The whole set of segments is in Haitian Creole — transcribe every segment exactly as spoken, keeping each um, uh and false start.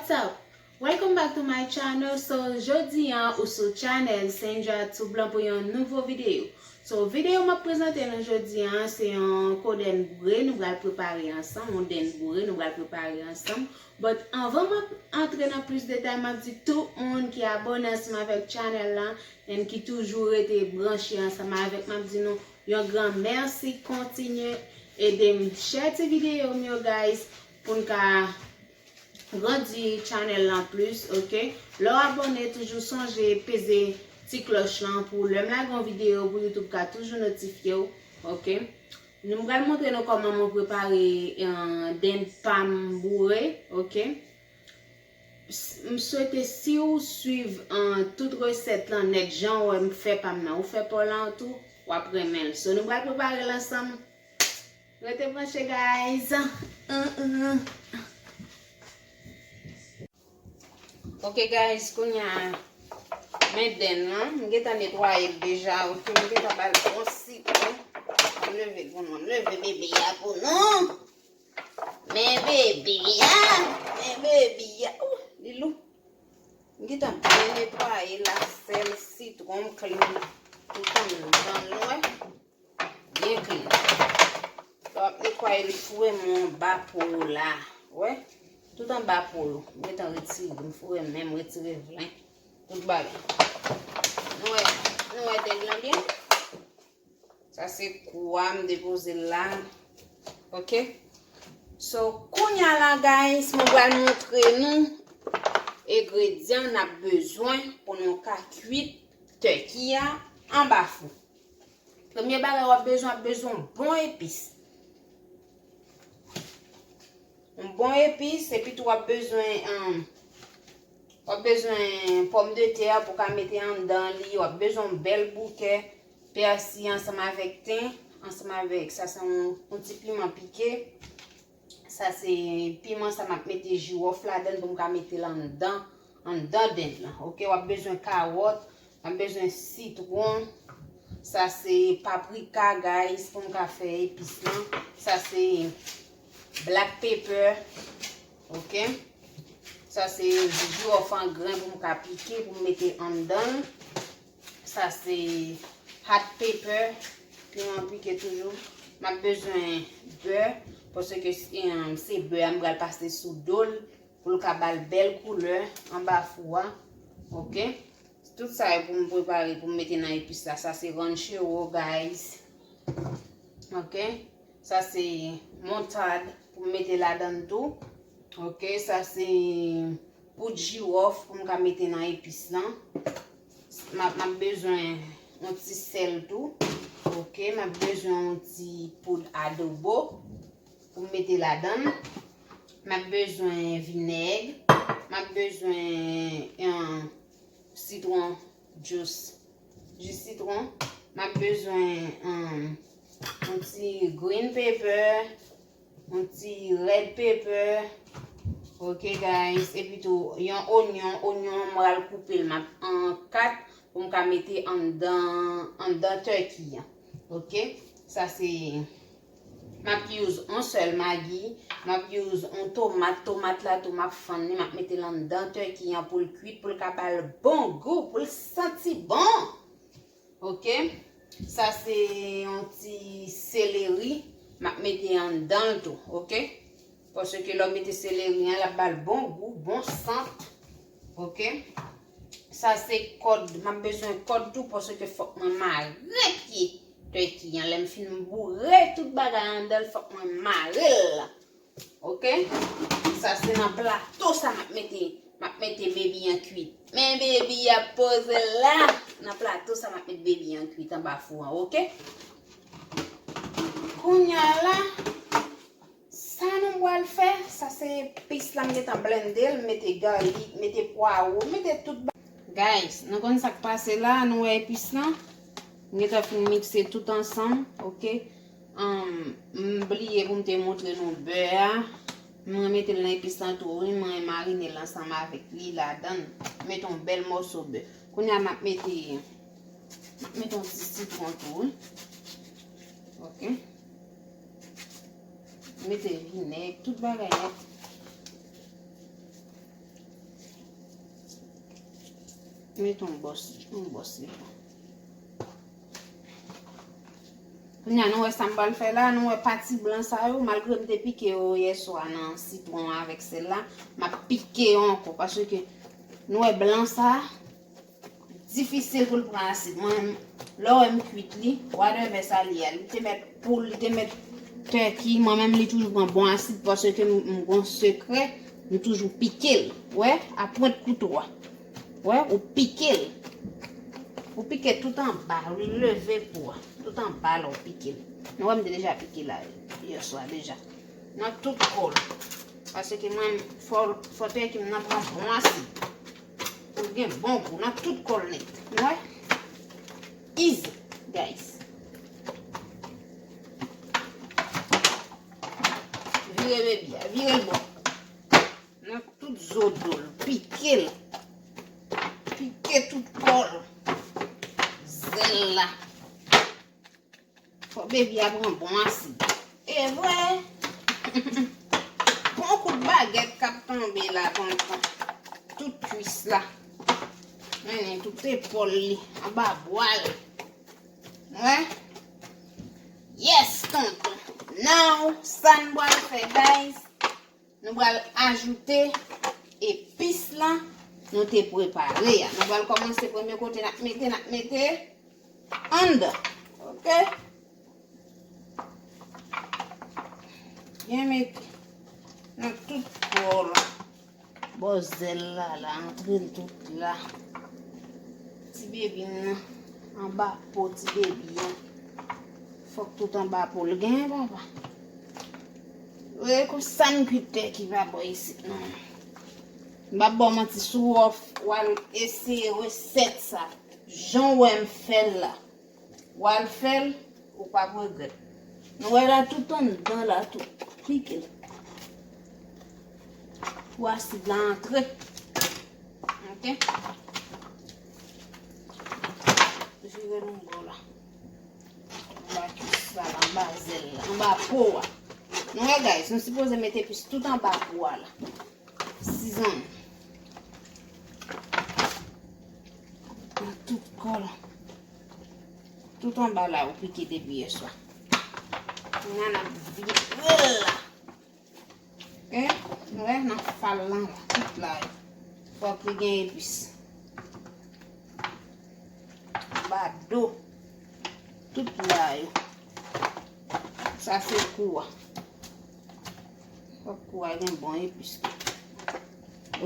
What's up? Welcome back to my channel. So, jodi an, ou sou channel Sandra Tout Blan pou yon nouvo videyo. So, videyo m ap prezante nou jodi an, se yon kodenn boure nou pral prepare ansanm, yon denn boure nou pral prepare ansanm. But anvan m ap antre nan plis detay, m ap di tout moun ki abone ansanm avèk channel la, and ki toujou rete branche ansanm avèk, m ap di nou yon gran mèsi, kontinye ede m share ti videyo m yo, guys, pou n ka grandi channel lan plis, ok? Lè w abone, toujou sonje peze ti klòch lan pou lè m lage yon videyo pou YouTube ka toujou notifye w, ok? Nou pral montre nou kòman mwen prepare, eh, denn pa m boure, ok? S- M swete si w swiv, eh, tout resèt lan nèt jan w wè m fè pa m nan, ou fè pa w lan tou, w ap renmen l. So, nou pral prepare l ansanm. Rete branche, guys. Hum, hum. Ok, guys, kounye a, men denn lan, m gentan netwaye l deja, ok, m gentan ba l yon sitwon. Leve l pou nou, leve bebe a pou nou. Men bebe a, men bebe a. Ou, li lou. M gentan byen netwaye l ak sèl, sitwon, m clean tout anndan l, wè. Byen clean. Lè w ap netwaye l, foure men w anba po yo la. Wè? Tout anba po yo. M gentan retire, m foure men m, retire vlen. Tout bagay. Nou wè, nou wè denn lan byen? Sa se kou a, m depoze l la. Ok? So, kounye a la, guys, mwen pral montre nou engredyan n ap bezwen pou nou ka kwit tèki a anba fou. Premye bagay w ap bezwen, w ap bezwen yon bon epis. Yon bon epis, epi tou w ap bezwen, um, w ap bezwen pòmdetè pou w ka mete anndan li, w ap bezwen yon bèl boukè pèsi ansanm avèk ten, ansanm avèk, sa se yon, yon ti piman pike. Sa se piman, sa m ap mete jiwòf ladan l pou m ka mete l anndan, anndan denn lan. Ok, w ap bezwen kawòt, w ap bezwen sitwon. Sa se paprika, guys, pou m ka fè epis lan. Sa se black pepper. Ok. Sa se jiwòf an grenn pou m ka pike, pou m mete anndan l. Sa se hot pepper, piman pike toujou. M ap bezwen bè, paske se, em, se bè a m pral pase sou do l pou l ka ba l bèl koulè anba fou a. Ok? Tout sa yo pou m prepare pou m mete nan epis la. Sa se ranchero, guys. Ok? Sa se moutad pou m mete ladan l tou. Ok, sa se poud jiwòf pou m ka mete nan epis lan. M ap, m ap bezwen yon ti sèl tou. Ok, m ap bezwen yon ti poud adobo pou m mete ladan l. M ap bezwen vinèg. M ap bezwen yon sitwon, jus, jus sitwon. M ap bezwen, um, yon ti green pepper, yon ti red pepper. Ok, guys. Epi tou, yon onyon. Onyon an, m pral koupe l, m ap an kat pou m ka mete anndan, anndan tèki an. Ok? Sa se M ap use yon sèl magi. M ap use yon tomat. Tomat la tou, m ap fann li, m ap mete l anndan tèki an pou l kwit, pou l ka ba l bon gou, pou l santi bon. Ok? Sa se yon ti seleri. M ap mete anndan l tou, ok? Paske lè w mete seleri an, l ap ba l bon gou, bon sant. Ok? Sa se kòd. M ap bezwen kòd tou, paske fòk mwen mare pye tèki an. Lè m fin boure tout bagay anndan l, fòk mwen mare l. Ok? Sa se nan plato sa m ap mete, m ap mete bebi an kwit. Men bebi ap poze l la. Nan plato sa m ap mete bebi an kwit anba fou an, ok? Kounye a la, sa nou pral fè, sa se epis la, m gentan blende l, m mete galik, mete pwawo, mete tout ba-, guys, nou konn sa k pase la, nou wè epis lan? M gentan fin mikse tout ansanm, ok? Ahn, m bliye pou m te montre nou bè a. Mwen mete l nan epis lan tou, wi, mwen marine l ansanm avèk li ladan l. Mete yon bèl mòso bè. Kounye a m ap mete, m ap mete yon ti sitwon tou, wi. Ok. Mete vinèg, tout bagay nèt. Met yon bòs, yon bòs li pran. Kounye a, nou wè sa m pral fè la, nou wè pati blan sa yo, malgre m te pike yo yèswa nan sitwon an avèk sèl la, m ap pike yo ankò, paske nou wè blan sa, difisil pou l pran asid. Mwen, lè w wè m kuit li, whatever sa li ye a, li te mèt poul, li te mèt turkey, mwen menm li toujou pran bon asid, paske m, m gon sekrè, m toujou pike l, wè, a pwent kouto a. Wè, ou pike l. Ou pike tout anba, ou leve po a. Tout anba la ou pike l. Nou wè m te deja pike la yèswa deja. Nan tout kò l. Paske mwen, fò, fò turkey m nan pran bon asid. Pou l gen bon gou nan tout kò l nèt. Nou wè? Easy, guys. Vire baby a, vire l bò. Nan tout zo do l, pike l. Pike tout kò l. Zèl la. Fò baby a pran bon asid. E vre. Bon kout bagèt k ap tonbe la, tonton. Tout kwis la. Mennen tout epòl li. Anba bwa l. Wè. Yes, tonton. Now, sa n pral fè, guys. Nou pral ajoute epis la nou te prepare a. Nou pral kòmanse premye kote n ap mete, n ap mete anndan. Oke? Byen mete nan tout kò l. Bò zèl la, la, antre l tout la. Ti bebi m nan, anba po ti bebi an. Fòk tout anba po l gen, papa. Wè, konsa m kwit turkey pa bò isit, non. M p ap ba w manti, si w w al eseye resèt sa, jan w wè m fè l la, w al fè l, ou p ap regrèt. Nou wè la, tout anndan la, tout. Pike l. Pou asid la antre. Oke? Vire l yon bò la. Anba kwis la, anba zèl la, anba po a. Nou wè, guys, nou sipoze mete epis tout anba po a la. Season. Nan tout kò l. Tout anba la ou pike depi yèswa. Kounye a n ap vire l la. Oke? Nou wè nan fal lan la, tout la yo. Fòk li gen epis. Anba do. Tout la yo. Sa se kou a. Fòk kou a gen bon epis tou.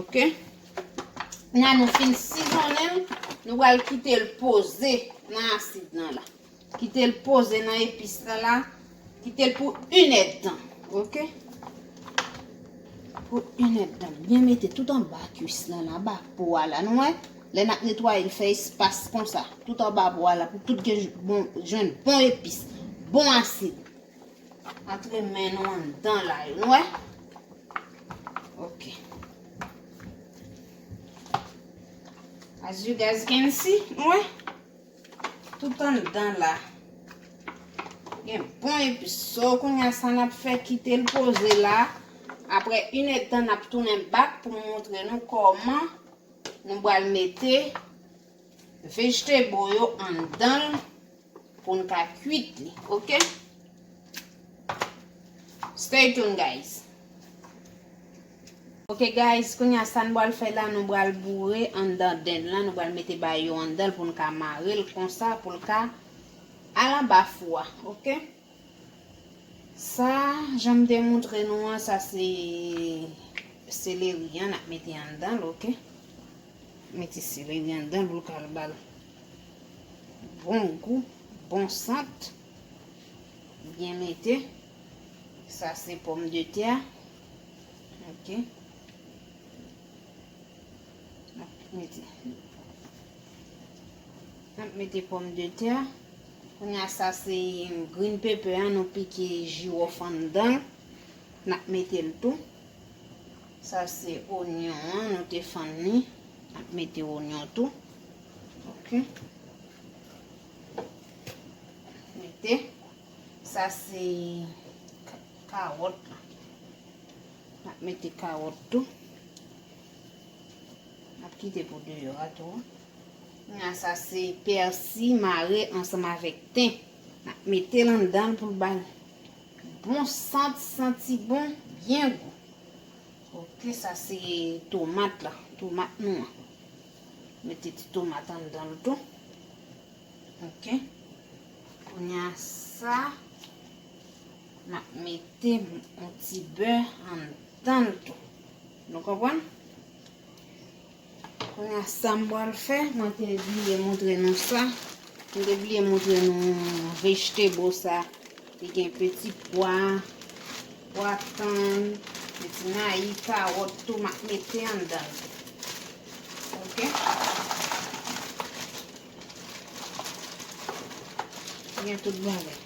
Oke? Kounye a nou fin sizonnen l, nou pral kite l poze nan asid lan la. Kite l poze nan epis lan la. Kite l pou inèdtan. Oke? Pou inèdtan. Byen mete tout anba kwis lan, anba po a la. Nou wè? Lè n ap netwaye l, fè espas konsa. Tout anba po a la, pou tout gen bon, jwenn bon epis, bon asid. Antre men nou anndan la, nou wè? Oke. As you guys can see, nou wè? Tout anndan la. Gen bon epis. So, kounye a sa n ap fè, kite l poze la. Apre inèdtan, n ap tounen back pou m montre nou kòman nou pral mete vegetable yo anndan l pou n ka kuit li, oke? Stay tuned, guys. Oke, guys, kounye a sa n pral fè la, nou pral boure anndan dend lan, nou pral mete bay yo anndan l pou n ka mare l konsa, pou l ka al anba fou a, oke? Sa, jan m te montre nou an, sa se seleri an, n ap mete anndan l, oke? Mete seleri anndan l pou l ka al ba l bon gou, bon sant. Byen mete. Sa se pòmdetè. Oke. N ap mete. N ap mete pòmdetè. Kounye a sa se green pepper an, nou pike jiwòf anndan l. N ap mete l tou. Sa se onyon an, nou te fann li. N ap mete onyon tou. Oke. Mete. Sa se ka-, kawòt la. N ap mete kawòt tou. N ap kite pou deyò a tou. Kounye a sa se pèsi mare ansanm avèk ten. N ap mete l anndan l pou l ba l bon sant, santi bon, byen gou. Ok, sa se tomat la, tomat nou an. Mete ti tomat anndan l tou. Ok. Kounye a sa, m ap mete yon ti bè anndan l tou. Nou konprann? Kounye a sa m pral fè, mwen te bliye montre nou sa. Mwen te bliye montre nou vegetable sa. Li gen peti pwa, pwa tann, peti mayi, kawòt tou, m ap mete anndan l. Ok? Gen tout bagay.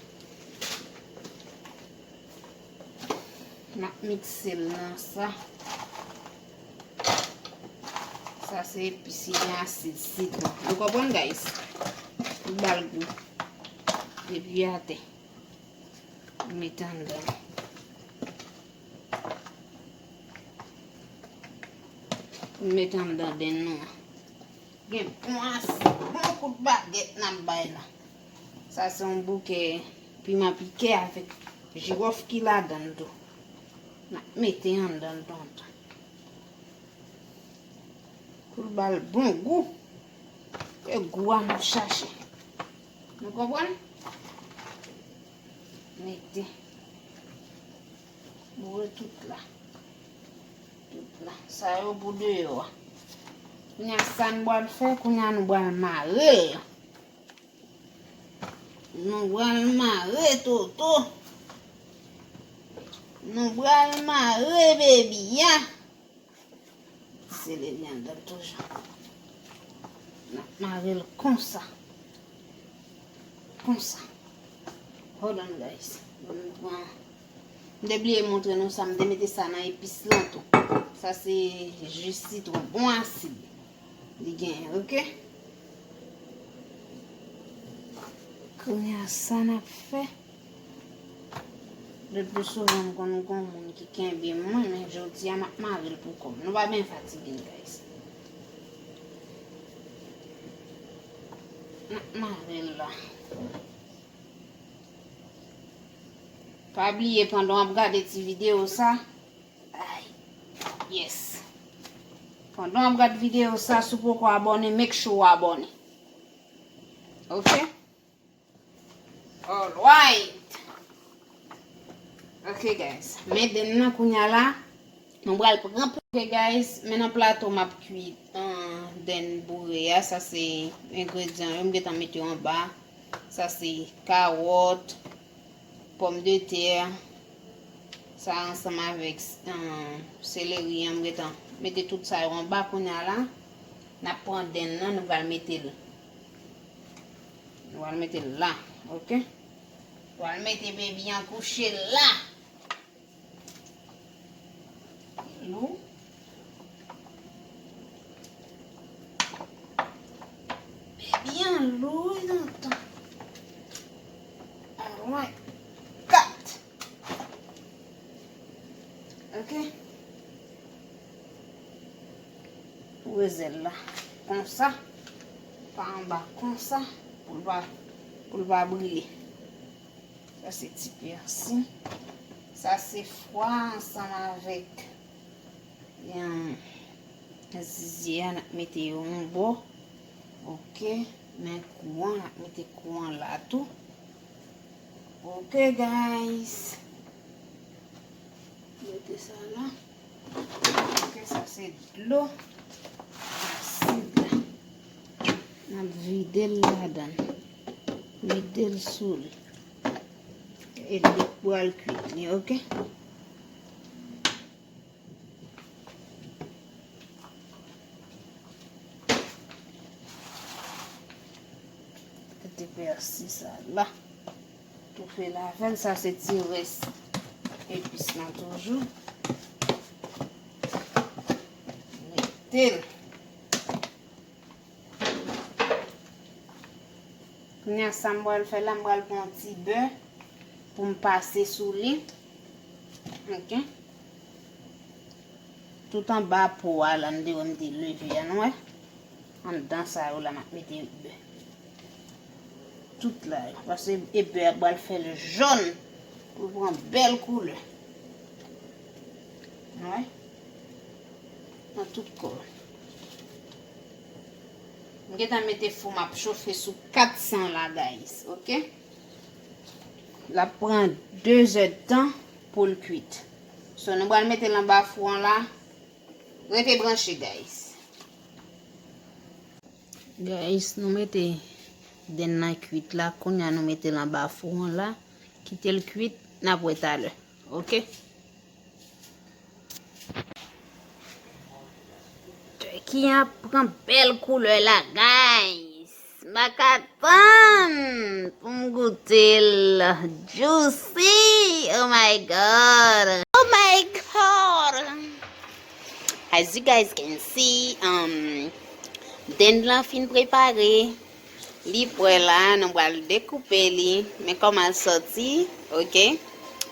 M ap mikse l nan sa. Sa se epis, li gen asid sitwon. Nou konprann, guys? Li ba l gou. Depi atè. Mete anndan. Mete anndan den nou an. Gen bon asid, bon kout bagèt n ap bay la. Sa se yon bouke piman pike avèk jiwòf ki ladan l tou. N ap mete anndan l tonton. Pou l ba l bon gou. E gou a nou chache. Nou konprann? Mete. Boure tout la. Tout la. Sa yo pou deyò a. Kounye a sa n pral fè, kounye a nou pral mare l. Nou pral mare toto. Nou pral mare bebi a. Seleri anndan toujou. N ap mare l konsa. Konsa. Hold on, guys. Bon, bon. M te bliye montre nou sa, m te mete sa nan epis lan tou. Sa se ji sitwon, bon asid li genyen, ok? Kounye a sa n ap fè. Le pli souvan m konn gon moun ki kenbe mwen, men jodi a m ap mare l pou kò m. Nou pa byen fatige n, guys. M ap mare l la. Pa bliye pandan w ap gade ti videyo sa. Ay, yes. Pandan w ap gade videyo sa, si w poko abòne, make sure w abòne. Ok? Alright. Ok, guys. Men den nan kounye a la, nou pral pran pla-, ok, guys, men nan plato m ap kwi, ah, den boure a. Sa se engredyan yo, m gentan mete yo anba. Sa se kawòt, pòmdetè, sa ansanm avèk, ah, seleri an, m gentan mete tout sa yo anba. Kounye a la, n ap pran den nan, nou pral mete l. Nou pral mete l la, ok? Nou pral mete bebi an kouche la. Lou. Bebi an lou, wi, tonton. Alright. Kat. Ok. Ouvè zèl la. Konsa. Pa anba. Konsa. Pou l pa, pou l pa brile. Sa se ti pèsi. Sa se fwa ansanm avèk, em, zizye a, n ap mete yo yon bò. Ok. Men kou an, n ap mete kou an la tou. Ok, guys. Mete sa la. Ok, sa se dlo asid la. N ap vide l ladan l. Vide l sou li. E li pral kwit li, ok? Mete pèsi sa la. Toufe l avè l, sa se ti rès epis lan toujou. Mete l. Kounye a sa m pral fè la, m pral pran yon ti bè pou m pase sou li. Ok. Tout anba po a la, m te wè m te leve a, nou wè. Anndan sa yo la, m ap mete bè. Tout la, paske e bè a pral fè l jòn. Pou l pran bèl koulè. Wè. Nan tout kò l. M gentan mete fou m ap chofe sou kat san la, guys, oke? L ap pran de zèdtan pou l kwit. So, nou pral mete l anba fou an la. Rete branche, guys. Guys, nou mete dend lan kwit la. Kounye a nou mete l anba fou an la. Kite l kwit, n ap wè talè. Oke? Turkey an pran bèl koulè la, guys. M pa ka tann pou m goute l. Juicy! Oh my God! Oh my God! As you guys can see, um, dend lan fin prepare. Li prè la, nou pral dekoupe li. Men kòman l sòti, oke?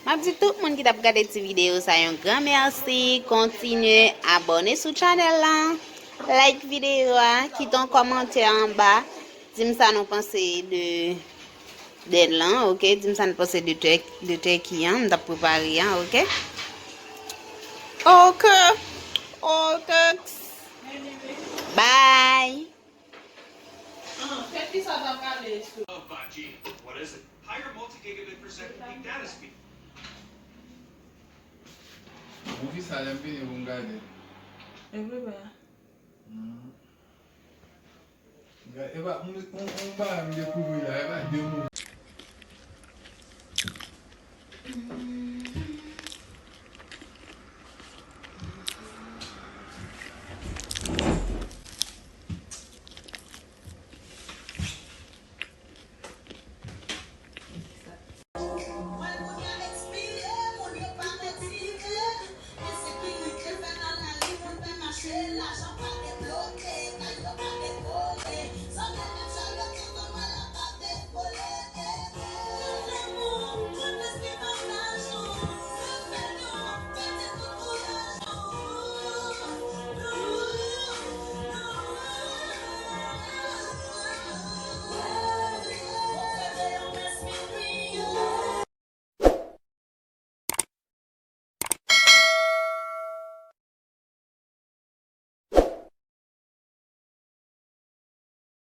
M ap di tout moun ki t ap gade ti videyo sa yon gran mèsi. Kontinye abòne sou chanèl la. Like videyo a, kite yon kòmantè anba. Di m sa nou panse de dend lan, oke? Di m sa nou panse de tèk, de tèki an, m t ap prepare an, oke? Oke. Oke. Bye. Ah, kèt ki sa ta prale, eske? Of five G. What is it? Higher multi-gigabit per second peak data speed. Mouvi sa, lè m vini pou m gade. E vre, ba. Mhm. Ga-, e pa, m, m, m pa m dekouvri la, e pa de mouvi.